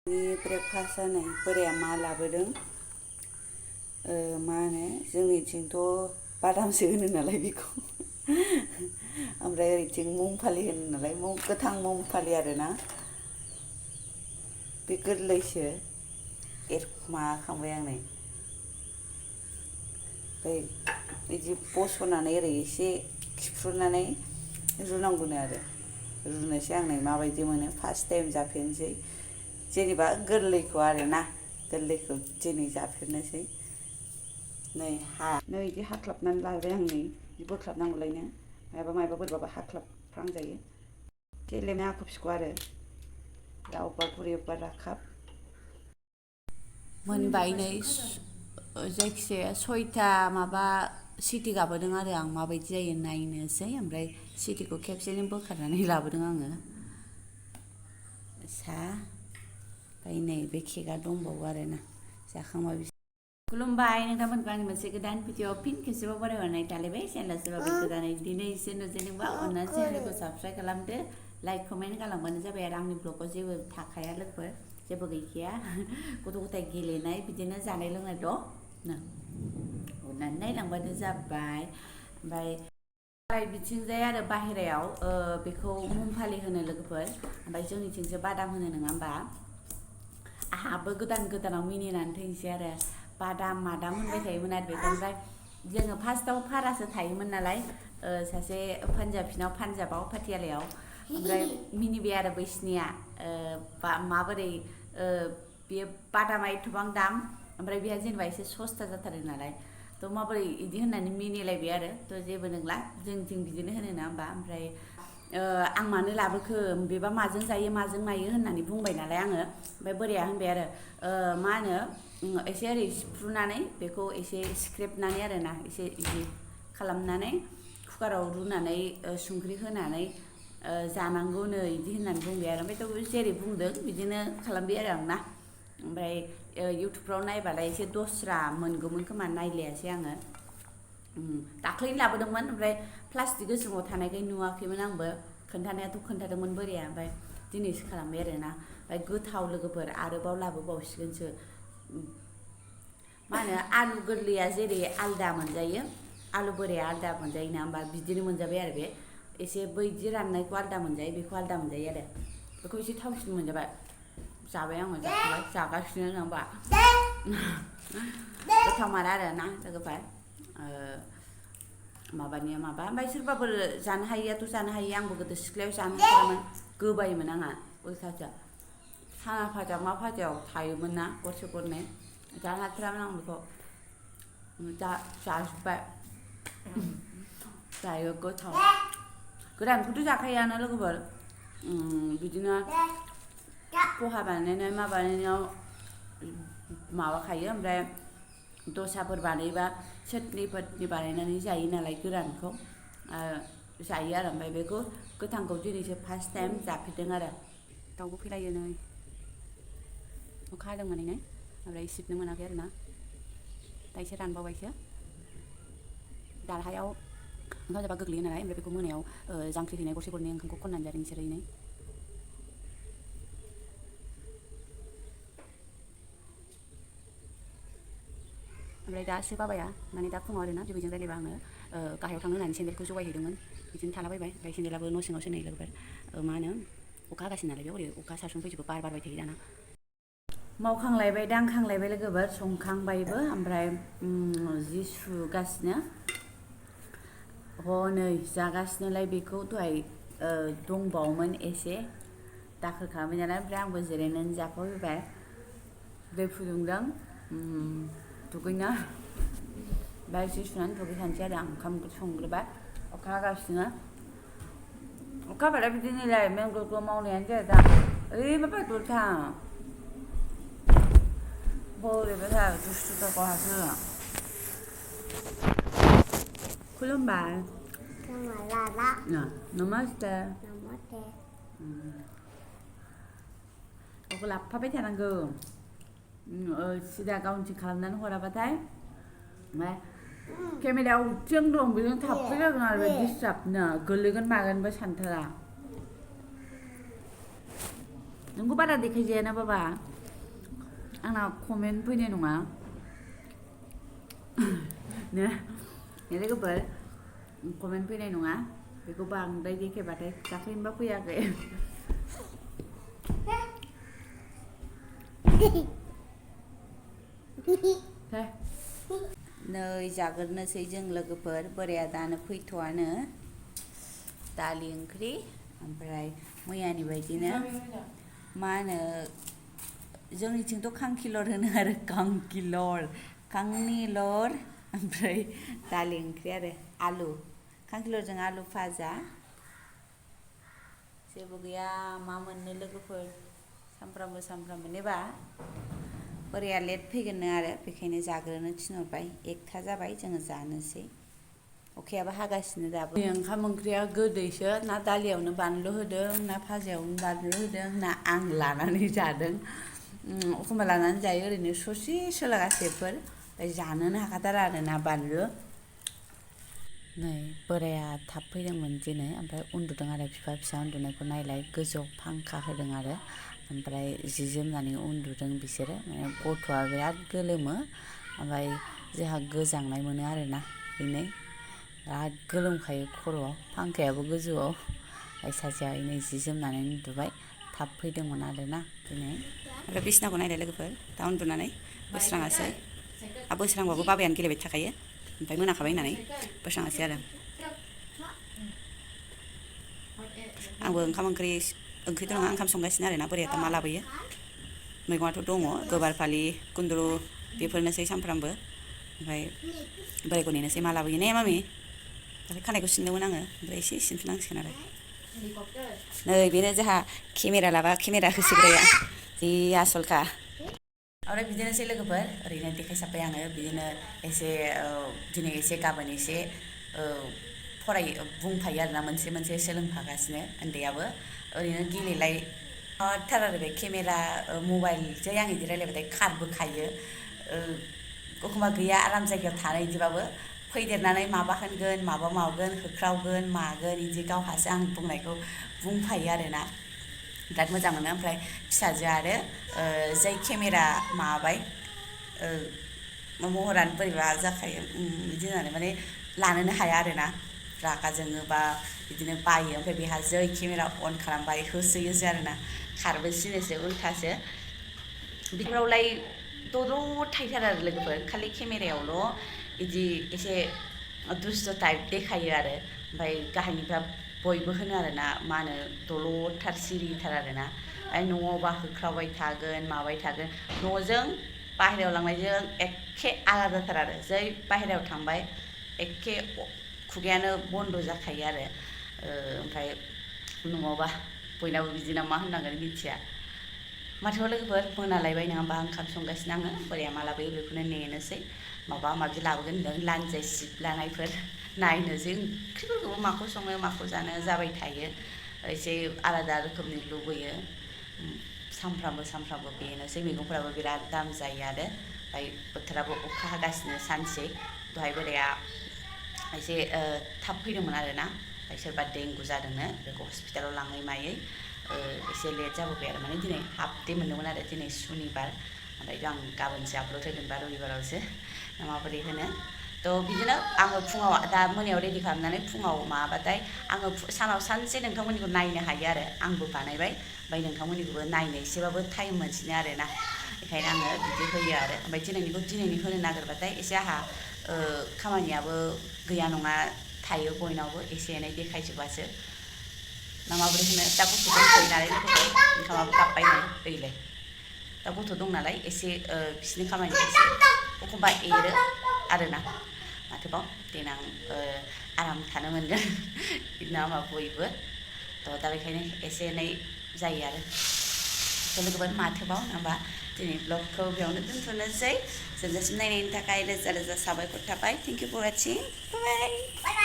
ब्रेकफास्टआ नै बोराया मा लाबोदों मा होनो जोंनिथिंथ' बादामसो होनो नालाय बेखौ ओमफ्राय ओरैथिं मुंफालि होनो नालाय गोथां मुंफालि आरोना बे गोरलैसो माबाखांबाय आं नै ओमफ्राय बिदि बस'नानै ओरै एसे खिफ्रुनानै रुनांगौनो आरो रुनोसै आं नै माबायदि मोनो फार्स्ट टाइम जाफेरनोसै जेनेबा गोरलैखौ आरोना गोरलैखौ दिनै जाफेरनोसै नै बिदि हाख्लाबनानै लाबाय आं नै बिदि बोख्लाबनांगौलायनो मायाबा बोरैबाबा हाख्लाबफ्रांजायो गेलेनो आख' फिखौ आरो दा अबेबा गुरै अबेबा राखाब मोनबाय नै जायखिजाया 6टा माबा सिटि गाबोदों आरो आं माबायदि जायो नायनोसै ओमफ्राय सिटिखौ खेबसेनो बोखारनानै लाबोदों आङो ओमफ्राय नै बे केकआ दंबावो आरोना जाखांबा खुलुमबाय नोंथांमोनखौ आंनि मोनसे गोदान भिडिअ फिन खेबसेबाव बरायहरनाय थालायबाय चेनेला सोरबाबा गोदानै दिनैसो नुजेनदोंबा अननानै चेनेलखौ साबस्क्राइब खालामदो लाइक कमेन्ट खालामबानो जाबाय आरो आंनि ब्लगाव जेबो थाखाया लोगोफोर जेबो गैखाया गथ' गथाय गेलेनाय बिदिनो जानाय लोंनाय दं अननानै नायलांबानो जाबाय ओमफ्राय बिथिंजाय आरो बाहेरायाव बेखौ मुंफालि होनो लोगोफोर ओमफ्राय जोंनिथिंसो बादाम होनो नङा होमबा आहाबो गोदानाव मिनिनानै थैनोसै आरो बादाम मादाम होनबाय थायोमोन आरो बेखौ ओमफ्राय जोङो फार्स्टआव भारासो थायोमोन नालाय सासे पान्जाबाव पाटियालायाव ओमफ्राय मिनिबाय आरो बैसिनिया माबोरै बेयो बादामा एथबां दाम ओमफ्राय बेहा जेनेबा एसे सस्ता जाथारो नालाय थ' माबोरै बिदि होननानै मिनिलायबाय आरो थ' जेबो नंला जोंथिं बिदिनो होनो ना होमबा ओमफ्राय आं मानो लाबोखो बेबा माजों जायो माजों मायो होननानै बुंबाय नालाय आङो ओमफ्राय बोराया होनबाय आरो मा होनो एसे ओरै सिफ्रुनानै बेखौ एसे सिख्रेबनानै आरोना एसे इदि खालामनानै कुकाराव रुनानै संख्रि होनानै जानांगौनो इदि होननानै बुंबाय आरो ओमफ्राय थ' जेरै बुंदों बिदिनो खालामबाय आरो आं ना ओमफ्राय इउटुबफ्राव नायबालाय एसे दस्रा मोनगौमोन खोमा नायलायासै आङो दाख्लैनो लाबोदोंमोन ओमफ्राय प्लास्टिक गोसोमाव थानायखाय नुवाखैमोन आंबो खोन्थानायाथ' खोन्थादोंमोन बोराया ओमफ्राय दिनैसो खालामबाय आरोना ओमफ्राय गोथाव लोगोफोर आरोबाव लाबोबावसिगोनसो मा होनो आलु गोरलैया जेरै आलदा मोनजायो आलु बोराया आलदा मोनजायो ना होमबा बिदिनो मोनजाबाय आरो बे एसे बैदि राननायखौ आलदा मोनजायो बेखौ आलदा मोनजायो आरो बेखौ एसे थावसिन मोनजाबाय जाबाय आङो जागासिनो नङा होमबा गोथाव मार आरो ना लोगोफोर माबानिया माबा ओमफ्राय सोरबाफोर जानो हायियाथ' जानो हायो आंबो गोदो सिख्लायाव जानो हाथारामोन गोबायोमोन आंहा उल्थासो साना भाजा मा भाजायाव थायोमोन ना गरसे गरनै जानो हाथारामोन आं बेखौ जाजोब्बाय जायो गोथाव गोरानखौथ' जाखायोआनो लोगोफोर बिदिनो पहा बानायनाय मा बानायनायाव माबाखायो ओमफ्राय दसाफोर बानायबा चटनिफोरनि बानायनानै जायो नालाय गोरानखौ जायो आरो ओमफ्राय बेखौ गोथांखौ दिनैसो फार्स्ट टाइम जाफेरदों आरो दाउबो फैलायो नै अखा हादोंमोन नै ओमफ्राय सिबनो मोनाखै आरो ना दा एसे रानबावबायसो दारहायाव ओंखाम जाबा गोग्लैयो नालाय ओमफ्राय बेखौ मोनायाव जांख्रि हैनाय गरसे गरनै ओंखामखौ खननानै जादों बिसोरो नै ओमफ्राय दासो बाबाया माने दा फुङाव आरोना बेबायदिनो रायलायबा आङो गाहायाव थांनो होननानै सेन्देलखौ जगायहैदोंमोन बिदिनो थालाबायबाय ओमफ्राय सेन्देलाबो न' सिङावसो नै लोगोफोर मा होनो अखा हागासिनो नालाय बेयाव ओरै अखा सारसुं फैजोबो बार बारबाय थायो दाना मावखांलायबाय दांखांलायबाय लोगोफोर संखांबायबो ओमफ्राय जि सुगासिनो हनै जागासिनोलाय बेखौ दहाय दंबावोमोन एसे दाखोर खालामबाय नालाय ओमफ्राय आंबो जिरायनानै जाफाफैबाय दै फुदुंदों दुगैनो ओमफ्राय जि सुनानै दुगैखानोसै आरो आं ओंखाम संग्रोबाय अखा हागासिनो अखा हाबाथाय बिदिनोलाय मेंगलखौ मावनायानो जाया दा ओरैबाबा दलथा बोरैबाथार दुस्थुथार गावहासो खुलुमबाय नमस्ते गावखौ लाफाबाय थानांगौ सिदा गावनिथिं खालामनानै हराबाथाय ओमफ्राय केमेरायाव उथिं दं बेजों थाफैलायगोन आरो डिस्टार्बनो गोलैगोन मागोनबो सानथारा नोंखौ बारा देखायजायाना बाबा आंना कमेन्ट फैनाय नङा ने लोगोफोर कमेन्ट फैनाय नङा बेखौ बांद्राय देखेबाथाय दाख्लैनोबा फैयाखै नै जाग्रोनोसै जों लोगोफोर बोराया दानो फैथ'आनो दालि ओंख्रि ओमफ्राय मैयानि बायदिनो मा होनो जोंनिथिंथ' खांखिलर होनो आरो खांनिलर ओमफ्राय दालि ओंख्रि आरो आलु खांखिलरजों आलु भाजा जेबो गैया मा मोननो लोगोफोर सामफ्रामबो नेबा बोराया लेट फैगोननो आरो बेखायनो जाग्रोनो थिनहरबाय 1था जाबाय जोङो जानोसै अखायाबो हागासिनो दाबो ओंखाम ओंख्रिया गोदैसो ना दालियावनो बानलु होदों ना भाजायावनो बानलु होदों ना आं लानानै जादों एखमबा लानानै जायो ओरैनो ससे लागासेफोर जानोनो हाखाथारा आरो ना बानलु नै बोराया थाब फैदोंमोन दिनै ओमफ्राय उन्दुदों आरो बिफा फिसा उन्दुनायखौ नायलाय गोजौआव फांखा होदों आरो ओमफ्राय जि जोमनानै उन्दुदों बिसोरो माने गथ'आ बिराद गोलोमो ओमफ्राय जोंहा गोजांनाय मोनो आरोना बेनो बिराद गोलोमखायो खर'आव फांखायाबो गोजौआव ओमफ्राय सासेया नै जि जोमनानै उन्दुबाय थाब फैदोंमोन आरोना दिनै ओमफ्राय बिसिनाखौ नायलाय लोगोफोर दा उन्दुनानै बोस्राङासै बोस्रांबाबो बाबायानो गेलेबाय थाखायो ओमफ्राय मोनाखाबाय होननानै बोस्राङासै आरो आंबो ओंख्रिथ' नङा ओंखाम संगासिनो आरोना बोराया दा मा लाबोयो मैगङाथ' दङ गोबारफालि कुन्दुरु बेफोरनोसै सामफ्रामबो ओमफ्राय बोरायखौ नेनोसै मा लाबोयो ने मामि दाख्लै खानायखौ सिनदोंमोन आङो ओमफ्राय एसे सिनफिननांसिगोन आरो नै बेनो जोंहा केमेरा होसिग्राया जि आसलखा ओमफ्राय बिदिनोसै लोगोफोर ओरैनो देखायसाबबाय आङो बिदिनो एसे दिनै एसे गाबोन एसे बुंफायो आरोना मोनसे सोलोंफागासिनो उन्दैयाबो ओरैनो गेलेलाय थार आरो बे केमेरा मबाइलजों आं बिदि रायलायबाथाय खारबोखायो एखमबा गैया आराम जायगायाव थानाय बिदिबाबो फैदेरनानै माबा होनगोन माबा मावगोन होख्रावगोन मागोन बिदि गावहासो आं बुंनायखौ बुंफायो आरोना बिराद मोजां मोनो ओमफ्राय फिसाजोआ आरो जाय केमेरा माबाबाय महरानो बोरैबा जाखायो बिदि होननानै माने लानोनो हाया आरोना रागा जोङोबा बिदिनो बायो ओमफ्राय बेहा जै केमेरा अन खालामबाय होसोयोसो आरोना खारबोसिनोसो उल्थासो बिदिफ्रावलाय दलद थाहैथारो आरो लोगोफोर खालि केमेरायावल' बिदि एसे दुस्थ' टाइप देखायो आरो ओमफ्राय गाहायनिफ्रा बयबो होनो आरोना मा होनो दलदथार सिरिथार आरोना न'आवबा होख्रावबाय थागोन माबाय थागोन न'जों बाहेरायाव लांनायजों एखे आलादाथार आरो जै बाहेरायाव थांबाय एखे खुगायानो बन्द' जाखायो आरो ओमफ्राय न'आवबा बयनाबो बिदिना मा होननांगोन मिथिया माथो लोगोफोर मोनालायबाय नङा होमबा ओंखाम संगासिनो आङो बोराया मा लाबोयो बेखौनो नेनोसै माबा माबि लाबोगोन होनदों लान्जाय सिबलानायफोर नायनोसै ओंख्रिफोरखौबो माखौ सङो माखौ जानो जाबाय थायो एसे आलादा रोखोमनि लुबैयो सामफ्रामबो बेनोसै मैगंफोराबो बिराद दाम जायो आरो ओमफ्राय बोथोराबो अखा हागासिनो सानसे दहाय बोराया एसे थाब फैदोंमोन आरोना ओमफ्राय सोरबा देंगु जादोंनो बेखौ हस्पिटालाव लाङै मायै एसे लेट जाबोबाय आरो माने दिनै हाफ दे मोनदोंमोन आरो दिनै सुनिबार ओमफ्राय आं गाबोनसो आपलड होगोन बा रबिबारावसो माबोरै होनो थ' बिदिनो आङो फुङाव दा मोनायाव रेडि खालामनानै फुङाव माबाबाथाय आङो सानाव सानसे नोंथांमोननिखौ नायनो हायो आरो आंबो बानायबाय ओमफ्राय नोंथांमोननिखौबो नायनो एसेबाबो टाइम मोनसिनो आरोना बेखायनो आङो बिदि होयो आरो ओमफ्राय दिनैनि होनो नागिरबाथाय एसे आंहा खामानियाबो गैया नङा थायो बयनावबो एसे एनै देखायजोबासो ना माबोरै होनो दा गथ' दंथ'यो नालाय ओंखामाबो गाबबाय नै ओइलाय दा गथ' दं नालाय एसे बिसिनि खामानिया एसे एखमबा एरो आरोना माथोबाव देनां आराम थानो मोनगोन बिदिनो मा बयबो थ' दा बेखायनो एसे एनै जायो आरो लोगोफोर माथोबाव होनबा दिनै ब्लगखौ बेयावनो दोनथ'नोसै जोबजासिम नायनायनि थाखाय रोजा रोजा साबायखर थाबाय thank you for watching bye bye